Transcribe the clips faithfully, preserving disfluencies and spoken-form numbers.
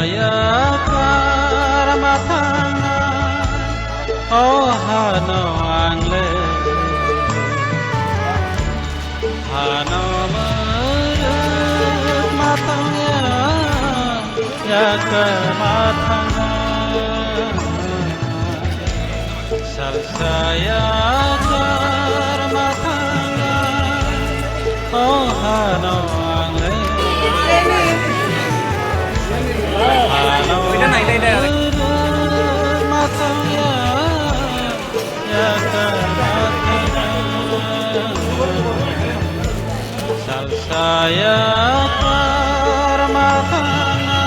Yakar matanga, o hano ang le. Hano murut matangya, yakar matanga. Salsa yakar matanga, o hano ang le. Hano matanga, yakar matanga. Salsa yakar matanga.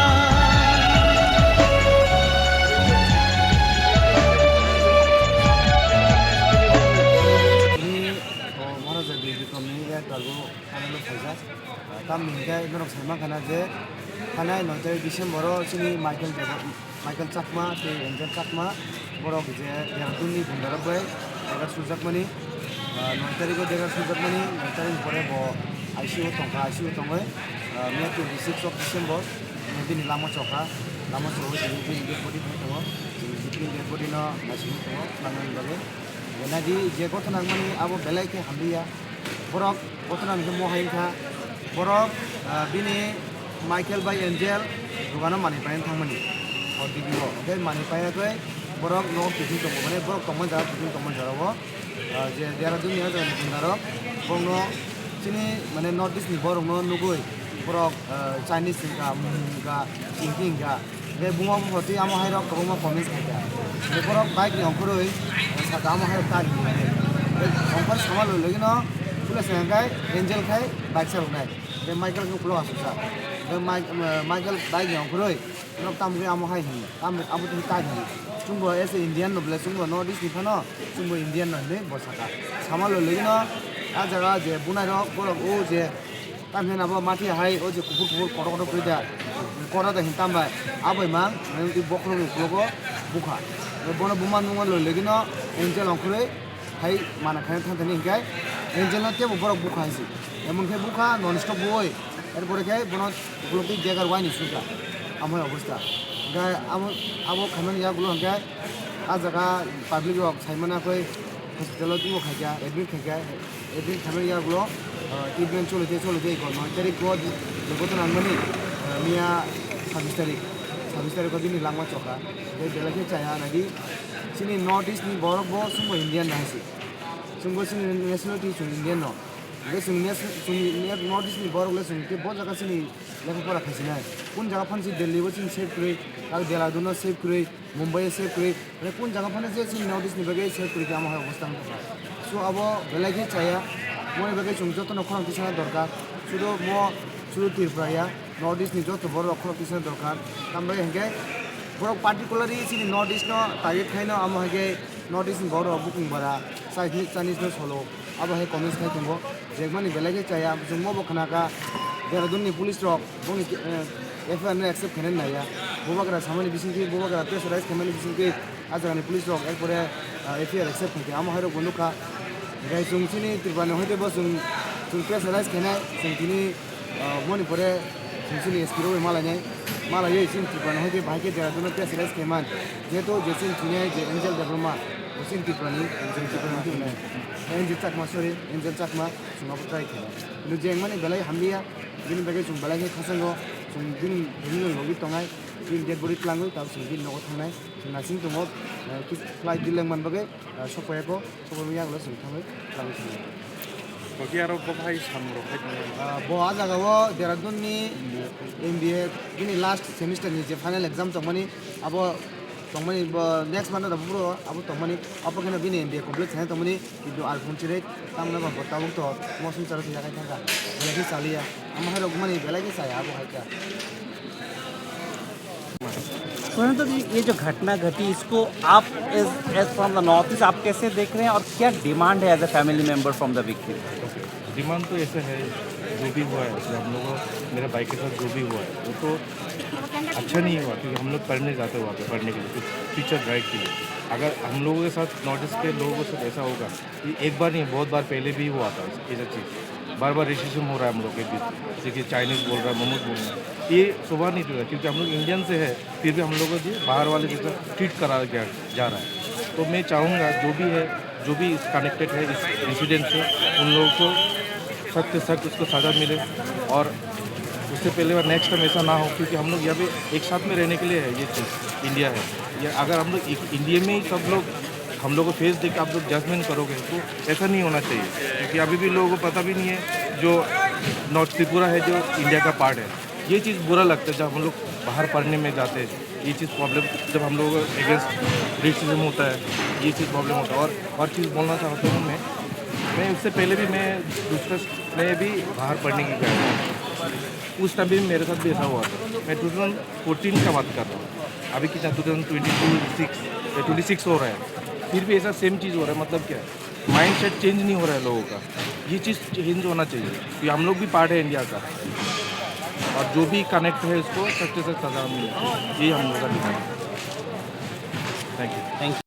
Ni, o, Maharaja Birbikromni yakar bo final o phaijak. Tamni hwnkhe norok sai mankha na je thanai noi tarik December o chini Michael Debor-, Michael Chakma tei Angel Chakma, borok je Dehradun ni Gundarok bai dega sujakmani, ah, noi tarik o dega sujakmani, noi tarik ni pore bo I C U o tongkha, I C U o tongwi, ah, miya twenty six of December, bini lama chokha, lama chogwi tini bini dead body phai tongo, tini bini dead body no naisingwi tongo, swlangmani bagwi. Nadi je gothona wngmani abo belai khe hamliya, borok gothona hwnkhe mo hai wngkha, borok, ah, bini Michael bai Angel dogano manwi paina thangmani. O D B o. Hwnkhe manwi paiya khe borok nogo kiphil tongo. Mane borok tongma jaga kiphil tongma jora o. Ah, je Dehradun ni o jaga ni Gundarok. Borokno chini mane North East ni borokno nugwi borok, ah, Chinese wngkha, Mumung wngkha, Chingki wngkha. Hwnkhe buma buphoti amo hai rok kwbangma comments khaikha. Hwnkhe borok bike ni ongkhorwi saka amo hai rok ta hinwi. Hwnkhe ongkhor sama loi logino puila se hwnkhe Angel khai bike saloknai. Hwnkhe Michael khe ukulok asuksa. Hwnkhe Mike-, Michael bike ni ongkhorwi norok tamo khe amo hai hinwi. Tamo abo twi ta hinwi. Chwngbo as a Indian no belai chwngbo North East ni phano chwngbo Indian no hinwi bo saka. Sama loi logino a jaga je bunai rok borok o je Tamni hwnba mati hai o je kuphur kuphur kotor kotor kwrwi da, kotor da hin tambai. Abai mang, nang twi bokhorok ni ukologo bukha. Bono buma nungma loi logino Angel ongkhorwi hai mana khaina thang thani hinkhe Angel no teibo borok bukha hai se. Emon khe bukha non stop bui. Er pore khe bono ukolog twi degar wai ni sukha. Amo hai obostha. Hinkhe amo, abo khaimani yagulo hinkhe a jaga public rok sai mana khe hospital o twibo khaikha, admit khaikha. Admit khaimani yagulo, ah, treatment choli tei choli tei ko noi tarik o je gothona wngmani, ah, miya sabis tarik, sabis tarik o bini langma chokha. Tei belai khe chaya nadi chini North East ni borok bo chwngbo Indian nai se. Chwngbo chini nationality chwng Indian no. Hwnkhe chwng nation-, chwng North East ni borok le chwng khe bo jaga chini lekha pora khaisinai. Kun jaga phano se Delhi bo chini save kwrwi, kal Dehradun no save kwrwi, Mumbai o save kwrwi, mane kun jaga phano je chini North East ni bagwi save kwrwi khe amo hai obostha wngkha. So abo belai khe chaya, moni bagwi chwng jotono khorang tisana dorkar. Sudu mo, sudu Tripura ya, North East ni joto borok rok khorang tisana dorkar. Tambai hinkhe borok particularly chini North East no target khaino amo hai khe North East ni borok rok bukung bara, Chinese, Chinese no solo. Abo hai comments khai tongo, jekmani belai khe chaya, chwng mo bo khna kha, Dehradun ni police rok boni, eh, F I R no accept khainani naiya, bubagra samani bisingtwi, bubagra pressurize khaimani bisingtwi, a jagani police rok ekpore, eh, F I R accept khaikha, amo hai rok bo nukha. Hinkhe chwng chini Tripura ni hoite bo chwng, chwng pressurize khainai, chwng tini Ah, moni pore chwng chini S P rok bai malainai, malaiwi chini Tripura ni hoite bahai khe Dehradun no pressurize khaiman. Jehetu je chini thwinai je Angel Debbarma, bo chini Tripura ni, chini Tripura ni thwinai. Angel Chakma, sorry, Angel Chakma, chwng abo try khainai. Kintu je wngmani belai hamliya, bini bagwi chwng belai khe khachango, chwng bini, bini logi tongnai, bini dead body twlangwi tabuk chwng bini nogo thangnai, chwng naising tongo, eh, kis-, flight delay wngmani bagwi. Ah, sokphaiyakho, sokphaima yagulo chwng thangwi twlangwi thango. Tokhe aro bo hai samung rok hai tongmani. Ah, bo ah jagao Dehradun ni M B A bini last semester ni je final exam tongmani, abo tongmani bo next month o phuru abo tongmani, abo kheno bini M B A complete khaina tongmani, kintu alphung chirwi tamno bo tabuk to mosong charo thwiya khai thangkha, belai khe chaliya, amo hai rok mani belai khe chaya abo hai kha. परंतु ये जो घटना घटी, इसको आप as, as from the North East आप कैसे देख रहे हैं और क्या डिमांड है as a family member from the victim? Demand तो ऐसे है, जो भी हुआ है, जैसे हम लोगों, मेरे भाई के साथ जो भी हुआ है, वो तो अच्छा नहीं हुआ, क्योंकि हम लोग पढ़ने जाते हैं वहाँ पे, पढ़ने के लिए, कुछ फ्यूचर ब्राइट के लिए। अगर हम लोगों के साथ, नॉर्थ ईस्ट के लोगों के साथ ऐसा होगा, ये एक बार नहीं, बहुत बार पहले भी हुआ था ऐसा चीज़। बार बार रेसिज्म हो रहा है हम लोग के बीच, जैसे कि चाइनीज बोल रहा है, मोमोज बोल रहा है, ये शोभा नहीं देता, क्योंकि हम लोग इंडियन से है, फिर भी हम लोग को भी बाहर वाले जैसा ट्रीट करा गया जा रहा है। तो मैं चाहूँगा, जो भी है, जो भी इस कनेक्टेड है इस इंसिडेंट से, उन लोगों को सख्त से सख्त उसको सज़ा मिले और उससे पहले बार नेक्स्ट टाइम ऐसा ना हो, क्योंकि हम लोग यहाँ पे एक साथ में रहने के लिए है ये चीज़, इंडिया है। ये अगर हम लोग एक इंडिया में ही सब लोग हम लोग को फेस देख के आप लोग जजमेंट करोगे तो ऐसा नहीं होना चाहिए, क्योंकि अभी भी लोगों को पता भी नहीं है जो नॉर्थ त्रिपुरा है, जो इंडिया का पार्ट है। ये चीज़ बुरा लगता है जब हम लोग बाहर पढ़ने में जाते हैं, ये चीज़ प्रॉब्लम, जब हम लोग अगेंस्ट रेसिज्म होता है, ये चीज़ प्रॉब्लम होता है। और और चीज़ बोलना चाहता हूँ मैं, मैं उससे पहले भी मैं दूसरा, मैं भी बाहर पढ़ने की गया था, उस टाइम भी मेरे साथ भी ऐसा हुआ था। मैं टू थाउजेंड फोर्टीन का बात कर रहा हूँ, अभी कितना, two thousand twenty two, six, twenty six हो रहा है, फिर भी ऐसा सेम चीज़ हो रहा है। मतलब क्या है, माइंड सेट चेंज नहीं हो रहा है लोगों का। ये चीज़ चेंज होना चाहिए कि हम लोग भी पार्ट है इंडिया का, और जो भी कनेक्ट है उसको सख्त से सख्त सज़ा मिले, यही हम लोग का डिमांड है। Thank you.